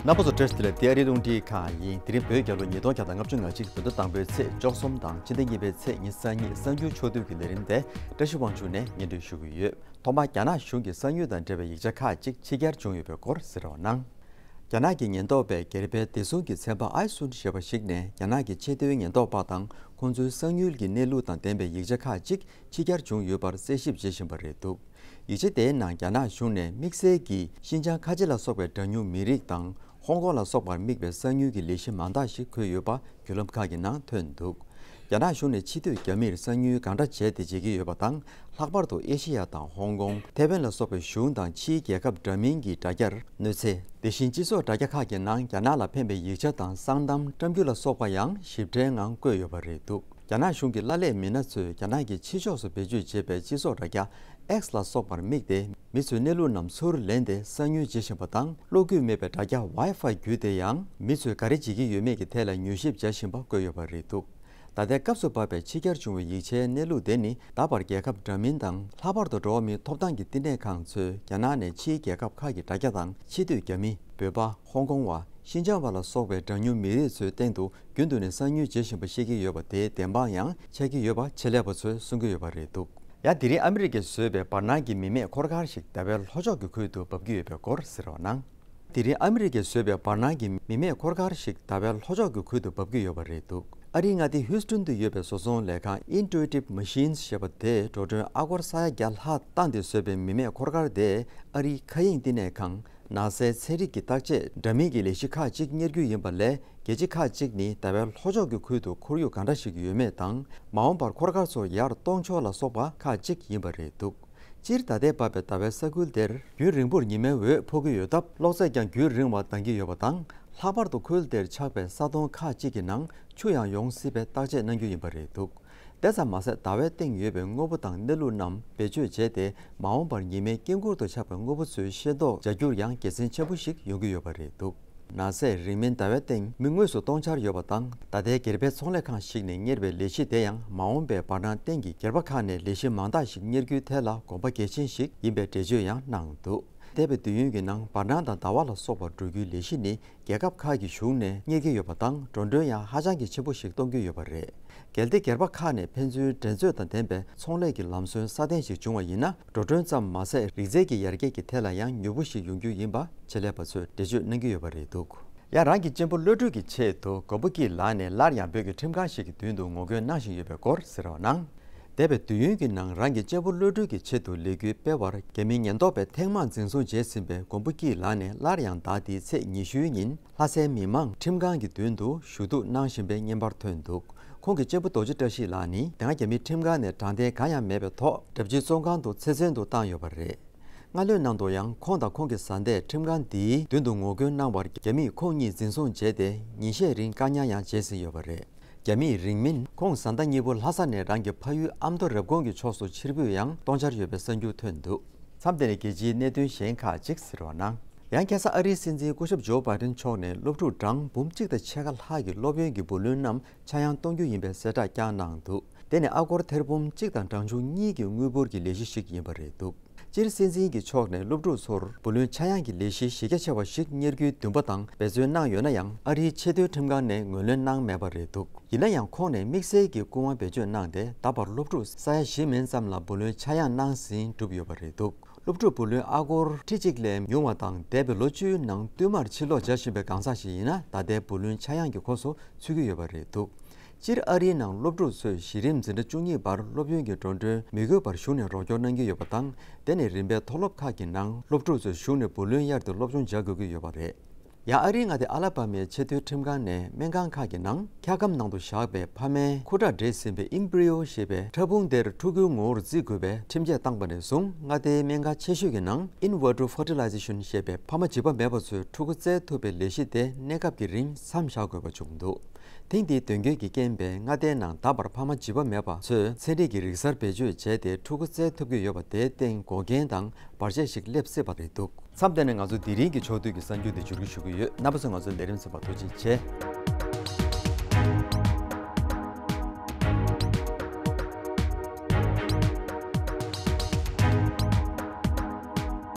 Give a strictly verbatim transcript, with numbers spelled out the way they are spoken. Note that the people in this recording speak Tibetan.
རྣམ་པ་ཚོ་བཀྲ་ཤིས་བདེ་ལེགས། འདི་ཨ་རིའི་རླུང་འཕྲིན་ཁང་ཡིན། དེ་རིང་བོད་རྒྱལ་ལོ་ཉིས་སྟོང་བརྒྱ་དང་ལྔ་བཅུ་ང་གཅིག་བོད་ཟླ་དང་པོའི་ཚེས་བཅུ་གསུམ་དང་ཕྱི་ཟླ་གཉིས་པའི་ཚེས་ཉི་ཤུ་རྩ་གཉིས་གསར་འགྱུར་ཕྱོགས་བསྡུས་ཀྱི་ལས་རིམ་དེ་བཀྲ་ཤིས་དབང་ཕྱུག་ནས་སྙན་སྒྲོན་ཞུ་གི་ཡོད། ཐོག་མར་རྒྱ་ནག་གཞུང་གིས་གསང་ཉུལ་དང་འབྲེལ་བའི་ཡིག་ཆ་ཁག་ཅིག་ཕྱི་གྱར་བྱུང་ཡོད་པའི་སྐོར་གཟིགས་རོགས་གནང་། རྒྱ་ནག་གི་ཉེན་རྟོག་པས་སྒེར་པའི་བདེ་སྲུང་གི་ཚན་པ་ཨའི་སུན་ཞེས་པ་ཞིག་ནས་རྒྱ་ནག་གི་ཆེས་མཐོའི་ཉེན་རྟོག་པ་དང་ཁོང་ཚོའི་གསང་ཉུལ་གྱི་གནས་ལུགས་དང་ལྡན་པའི་ཡིག་ཆ་ཁག་ཅིག་ཕྱི་གྱར་བྱུང་ཡོད་པར་རྩད་ཞིབ་བྱེད་བཞིན་པ་རེད་འདུག་ཡིག་ཆ་དེའི་ནང་རྒྱ་ནག་གཞུང་ནས་དམིགས་བསལ་གྱིས་ཤིན་ཅང་ཁ་ཆེ་ལ་སོགས་པའི་གྲངས་ཉུང་མི་རིགས་དང་ཧོང་ཀོང་ལ་སོགས་པར་དམིགས་པའི་གསང་ཉུལ་གྱི་ལས་གཞི་མང་དག་ཞིག་འཁོད་ཡོད་པ་བརྒྱུད་ལམ་ཁག་གི་ནང་ཐོན་འདུག་རྒྱ་ནག་གཞུང་ནས་ཕྱི་སྡོད་རྒྱ་མིར་གསང་ཉུལ་གང་འདྲ་བྱས་ཏེ་བྱེད་ཀྱི་ཡོད་པ་དང་། ལྷག་པར་དུ་ཨེ་ཤེ་ཡ་དང་ཧོང་ཀོང་། ཐའེ་ཝན་ལ་སོགས་པའི་གཞུང་དང་ཕྱིའི་རྒྱལ་ཁབ་འདྲ་མིན་གྱི་དྲ་རྒྱར་གནོད་འཚེ། དེ་བཞིན་སྤྱི་ཚོགས་དྲ་རྒྱ་ཁག་གི་ནང་རྒྱ་ནག་ལ་ཕན་པའི་ཡིག་ཆ་དང་གསང་གཏམ་བཀྲམ་རྒྱུ་ལ་སོགས་པ་ཡང་ཞིབ་ཕྲའི་ངང་བཀོད་ཡོད་པ་རེད་འདུག་རྒྱ་ནག་གཞུང་གི་ཀླད་པའི་མི་སྣ་ཚོས་རྒྱ་ནག་གི་ཕྱི་ཕྱོགས་སུ་བེད་སྤྱོད་བྱེད་པའི་སྤྱི་ཚོགས་དྲ་རྒྱ་X་ལ་སོགས་པར་དམིགས་ཏེ། མི་ཚོའི་གནས་ལུགས་རྣམས་ཚུར་ལེན་ཏེ་གསང་ཉུལ་བྱེད་བཞིན་པ་དང་། གློག་སྐུད་མེད་པའི་དྲ་རྒྱ་Wi-Fi་བརྒྱུད་དེ་ཡང་མི་ཚོས་ག་རེ་བྱེད་ཀྱི་ཡོད་མེད་ཀྱི་ཐད་ལ་མྱུལ་ཞིབ་བྱ་བཞིན་པ་བཀོད་ཡོད་པ་རེད་འདུག་ད་ལྟའི་སྐབས་སུ་བབས་པའི་ཕྱི་གྱར་བྱུང་བའི་ཡིག་ཆའི་གནས་ལུགས་དེ་ནི། ད་བར་རྒྱལ་ཁབ་འདྲ་མིན་དང་། ལྷག་པར་དུ་འགྲོ་བ་མིའི་ཐོབ་ཐང་གི་བསྟི་གནས་ཁང་ཚོས་རྒྱ་ནག་ནས་ཕྱིའི་རྒྱལ་ཁབ་ཁག་གི་དྲ་རྒྱ་དང་། ཕྱི་སྡོད་རྒྱ་མི། བོད་པ། ཧོང་ཀོང་བ། ཤིན་ཅང་བ་ལ་སོགས་པའི་གྲངས་ཉུང་མི་རིགས་ཚོའི་སྟེང་དུ་རྒྱུན་དུ་ནས་གསང་ཉུལ་བྱེད་བཞིན་པ་ཤེས་ཀྱི་ཡོད་པ་དེའི་བདེན་དཔང་ཡང་ཆགས་ཀྱི་ཡོད་པ་ཆེད་ལས་པ་ཚོས་གསུང་གི་ཡོད་པ་རེད་འདུག་ཡང་དེ་རིང་ཨ་མི་རི་ཀས་བཟོས་པའི་བར་སྣང་གི་མི་མེད་འཁོར་སྐར་ཞིག་ཟླ་བའི་ལྷོ་ཕྱོགས་ཀྱི་ཁུལ་དུ་འབབ་ཀྱི་ཡོད་པའི་སྐོར་གཟིགས་རོགས་གནང་། དེ་རིང་ཨ་མི་རི་ཀས་བཟོས་པའི་བར་སྣང་གི་མི་མེད་འཁོར་སྐར་ཞིག་ཟླ་བའི་ལྷོ་ཕྱོགས་ཀྱི་ཁུལ་དུ་འབབ་ཀྱི་ཡོད་པ་རེད་འདུག་ཨ་རིའི་མངའ་སྡེ་ཧིའུ་སྟོན་དུ་ཡོད་པའི་བཟོ་ཚོང་ལས་ཁང་Intuitive Machines་ཞེས་པ་དེས་འགྲོ་གྲོན་ཨ་སྒོར་ས་ཡ་བརྒྱ་ལྷག་བཏང་སྟེ་བཟོས་པའི་མི་མེད་འཁོར་སྐར་དེས་ཨ་རིའི་མཁའ་དབྱིངས་བསྟི་གནས་ཁང་། ནཱ་སཱའི་ཚན་རིག་གི་བརྟག་དཔྱད་འདྲ་མིན་གྱི་ལས་གཞི་ཁག་ཅིག་གཉེར་རྒྱུ་ཡིན་པ་ལས། རྒྱལ་སྤྱི་ཁག་ཅིག་ནི་ཟླ་བའི་ལྷོ་ཕྱོགས་ཀྱི་ཁུལ་དུ་ཁོར་ཡུག་གང་འདྲ་ཞིག་ཡོད་མེད་དང་། མ་འོངས་པར་འཁོར་སྐར་ཚོ་ཡར་གཏོང་ཕྱོགས་ལ་སོགས་པ་ཁག་ཅིག་ཡིན་པ་རེད་འདུག་སྤྱིར་ད་ལྟའི་བབས་པའི་ཟླ་བའི་ས་ཁུལ་དེར་རྒྱུན་རིང་པོར་ཉི་མའི་འོད་ཕོག་གི་ཡོད་སྟབས། གློག་ཚད་ཀྱང་རྒྱུན་རིང་བ་ལྡང་གི་ཡོད་པ་དང་། ལྷག་པར་དུ་ཁུལ་དེར་ཆགས་པའི་ས་དོང་ཁག་ཅིག་གི་ནང་ཆུ་ཡང་ཡོང་སྲིད་པའི་བརྟག་དཔྱད་གནང་རྒྱུ་ཡིན་པ་རེད་འདུག་དེ་ཙམ་མ་ཟད། ཟླ་བའི་སྟེང་ཡོད་པའི་དངོས་པོ་དང་གནས་ལུགས་རྣམས་བེད་སྤྱོད་བྱས་ཏེ། མ་འོངས་པར་ཉི་མའི་དཀྱིལ་འཁོར་དུ་ཆགས་པའི་དངོས་པོ་ཚོའི་ཤེས་རྟོགས་བྱ་རྒྱུར་ཡང་དགེ་མཚན་ཆེན་པོ་ཞིག་ཡོང་གི་ཡོད་པ་རེད་འདུག་ནཱ་སཱས་རིང་མིན་ཟླ་བའི་སྟེང་མི་དངོས་སུ་གཏོང་འཆར་ཡོད་པ་དང་། ད་ལྟའི་སྒེར་པའི་ཚོང་ལས་ཁང་ཞིག་ནས་གཉེར་བའི་ལས་གཞི་དེ་ཡང་། མ་འོངས་པའི་བར་སྣང་སྟེང་གི་སྒེར་པ་ཁག་ནས་ལས་གཞི་མང་དག་ཞིག་གཉེར་རྒྱུའི་ཐད་ལ་དགོངས་པ་གལ་ཆེན་ཞིག་ཡིན་པའི་འགྲེལ་བརྗོད་ཡང་གནང་འདུག་འདས་པའི་དུས་ཡུན་གྱི་ནང་། བར་སྣང་དང་ཟླ་བ་ལ་སོགས་པར་འགྲོ་རྒྱུའི་ལས་གཞི་ནི། རྒྱལ་ཁབ་ཁག་གི་གཞུང་ནས་གཉེར་གྱི་ཡོད་པ་དང་། འགྲོ་གྲོན་ཡང་ཧ་ཅང་གི་ཆེན་པོ་ཞིག་གཏོང་རྒྱུ་ཡོད་པ་རེད། གལ་ཏེ་སྒེར་པ་ཁག་ནས་ཕན་ཚུན་འགྲན་རྩོད་དང་ལྡན་པའི་ཚོང་ལས་ཀྱི་ལམ་སྲོལ་སྲ་བརྟན་ཞིག་བྱུང་བ་ཡིན་ན། འགྲོ་གྲོན་ཙམ་མ་ཟད། རིག་རྩལ་གྱི་ཡར་རྒྱས་ཀྱི་ཐད་ལ་ཡང་མྱུར་པོ་ཞིག་ཡོང་རྒྱུ་ཡིན་པ་ཆེད་ལས་པ་ཚོས་འགྲེལ་བརྗོད་གནང་གི་ཡོད་པ་རེད་འདུག་ཡང་རང་གི་གཅེན་པོ་བློ་གྲོས་ཀྱི་ཆེད་དུ། མགོན་པོ་སྐྱིད་ལགས་ནས་སླར་ཡང་བོད་ཀྱི་ཁྲིམས་ཁང་ཞིག་གི་མདུན་དུ་ངོ་རྒོལ་གནང་བཞིན་ཡོད་པའི་སྐོར་གཟིགས་རོགས་གནང་། འདས་པའི་དུས་ཡུན་གྱི་ནང་། རང་གི་གཅེན་པོ་བློ་གྲོས་ཀྱི་ཆེད་དུ་ལས་འགུལ་སྤེལ་བར། རྒྱ་མིའི་ཉེན་རྟོག་པས་ཐེངས་མང་འཛིན་བཟུང་བྱས་ཟིན་པའི་མགོན་པོ་སྐྱིད་ལགས་ནས། སླར་ཡང་ཟླ་འདིའི་ཚེས་ཉི་ཤུའི་ཉིན། ལྷ་སའི་མི་མང་ཁྲིམས་ཁང་གི་མདུན་དུ་ཞུ་གཏུག་གནང་བཞིན་པའི་བརྙན་པར་ཐོན་འདུག་ཁོང་གི་གཅེན་པོ་རྡོ་རྗེ་བཀྲ་ཤིས་ལགས་ནི། དེ་སྔ་རྒྱ་མིའི་ཁྲིམས་ཁང་ནས་དྲང་བདེན་གང་ཡང་མེད་པའི་ཐོག་གྲྭ་བཞིའི་བཙོན་ཁང་དུ་ཚེ་བཙོན་དུ་བཏང་ཡོད་པ་རེད། སྔ་ལོའི་ནང་དུ་ཡང་། ཁོང་དང་ཁོང་གི་བཟའ་ཟླས་ཁྲིམས་ཁང་འདིའི་མདུན་དུ་ངོ་རྒོལ་གནང་བར། རྒྱ་མིས་ཁོང་གཉིས་འཛིན་བཟུང་བྱས་ཏེ། ཉིན་ཤས་རིང་བཀག་ཉར་ཡང་བྱས་ཟིན་ཡོད་པ་རེད། རྒྱ་མིས་རིང་མིན་ཁོང་བཟའ་ཟླ་གཉིས་པོ་ལྷ་ས་ནས་རང་གི་ཕ་ཡུལ་ཨ་མདོ་རེབ་གོང་གི་ཕྱོགས་སུ་ཕྱིར་འབུད་ཡང་གཏོང་འཆར་ཡོད་པའི་གསར་འགྱུར་ཐོན་འདུག་མཚམས་དེ་ནས་རྒྱལ་སྤྱིའི་གནད་དོན་གཞན་ཁག་ཅིག་གཟིགས་རོགས་གནང་། ཡང་ཁ་སང་ཨ་རིའི་སྲིད་འཛིན་སྐུ་ཞབས་ཇོ་བྷའི་ཌེན་མཆོག་ནས་སློབ་ཕྲུག་གྲངས་འབུམ་གཅིག་དང་ཕྱེད་ཀ་ལྷག་གི་སློབ་ཡོན་གྱི་བུ་ལོན་རྣམས་ཆག་ཡང་གཏོང་རྒྱུ་ཡིན་པའི་གསལ་བསྒྲགས་བསྐྱངས་གནང་འདུག་དེ་ནི་ཨ་སྒོར་ཐེར་འབུམ་གཅིག་དང་གྲངས་ཆུང་གཉིས་ཀྱི་དངུལ་འབོར་གྱི་ལས་གཞི་ཞིག་ཡིན་པ་རེད་འདུག་སྤྱིར་སྲིད་འཛིན་གྱི་ཕྱོགས་ནས་སློབ་ཕྲུག་ཚོར་བུ་ལོན་ཆག་ཡང་གི་ལས་གཞི་གཞི་རྒྱ་ཆེ་བ་ཞིག་གཉེར་རྒྱུའི་འདུན་པ་དང་འབད་བརྩོན་གནང་ཡོད་ན་ཡང་། ཨ་རིའི་ཆེས་མཐོའི་ཁྲིམས་ཁང་ནས་ངོས་ལེན་གནང་མེད་པ་རེད་འདུག་ཡིན་ན་ཡང་། ཁོང་ནས་དམིགས་བསལ་གྱི་སྐུ་དབང་བེད་སྤྱོད་གནང་སྟེ། ད་བར་སློབ་ཕྲུག་ས་ཡ་བཞི་མན་ཙམ་ལ་བུ་ལོན་ཆག་ཡང་གནང་ཟིན་གྲུབ་ཡོད་པ་རེད་འདུག་སློབ་ཕྲུག་བུ་ལོན་ཨ་སྒོར་ཁྲི་གཅིག་ལས་ཉུང་བ་དང་། འདས་པའི་ལོ་བཅུའི་ནང་བསྟུད་མར་ཕྱིར་ལོག་བྱ་བཞིན་པའི་གང་ཟག་ཞིག་ཡིན་ན། ད་ལྟའི་བུ་ལོན་ཆག་ཡང་གི་ཁོངས་སུ་ཚུད་ཀྱི་ཡོད་པ་རེད་འདུག་སྤྱིར་ཨ་རིའི་ནང་སློབ་ཕྲུག་ཚོས་གཞི་རིམ་འཛིན་གྲྭ་བཅུ་གཉིས་བར་སློབ་ཡོན་གྱི་འགྲོ་གྲོན་མི་དགོས་པར་གཞུང་ནས་རོགས་སྐྱོར་གནང་གི་ཡོད་པ་དང་། དེ་ནས་རིམ་པས་མཐོ་སློབ་ཁག་གི་ནང་སློབ་ཕྲུག་ཚོས་གཞུང་ནས་བུ་ལོན་གཡར་ཏེ་སློབ་སྦྱོང་བྱ་དགོས་ཀྱི་ཡོད་པ་རེད། ཡང་ཨ་རིའི་མངའ་སྡེ་ཨ་ལ་པ་མའི་ཆེས་མཐོའི་ཁྲིམས་ཁང་ནས་སྨན་ཁང་ཁག་གི་ནང་འཁྱག་སྒམ་ནང་དུ་བཞག་པའི་ཕ་མའི་ཁུ་ཁྲག་འདྲེས་ཟིན་པའི་ཨིམ་བྷི་རི་ཡོ་ཞེས་པའི་ཕྲ་ཕུང་དེར་ཕྲུ་གུའི་ངོ་བོར་བརྩི་དགོས་པའི་ཁྲིམས་ཆད་བཏང་པ་ནས་བཟུང་། མངའ་སྡེའི་སྨན་ཁང་ཆེ་ཤོས་ཀྱི་ནང་in vitro fertilization ཞེས་པའི་ཕ་མ་འཇིགས་པ་མེད་པ་ཚོས་ཕྲུ་གུ་བཙའ་ཐུབ་པའི་ལས་གཞི་དེ་གནས་སྐབས་ཀྱི་རིང་མཚམས་བཞག་དགོས་པ་བྱུང་འདུག་ཐེངས་འདིའི་དོན་འཁྱོལ་གྱི་རྐྱེན་པས། མངའ་སྡེའི་ནང་ད་བར་ཕ་མ་འཇིགས་པ་མེད་པ་ཚོས་ཚན་རིག་གི་རིག་གསར་བེད་སྤྱོད་བྱས་ཏེ། ཕྲུ་གུ་བཙའ་ཐུབ་ཀྱི་ཡོད་པ་དེའི་སྟེང་འགོག་རྐྱེན་དང་བར་ཆད་ཞིག་སླེབས་སྲིད་པ་རེད་འདུག་མཚམས་དེ་ནས་ང་ཚོ་དེ་རིང་གི་ཕྱོགས་བསྡུས་ཀྱི་གསར་འགྱུར་འདི་མཇུག་སྒྲིལ་ཞུ་གི་ཡོད། རྣམ་པ་ཚོས་ང་ཚོའི་ལས་རིམ་གསན་པར་ཐུགས་རྗེ་ཆེ།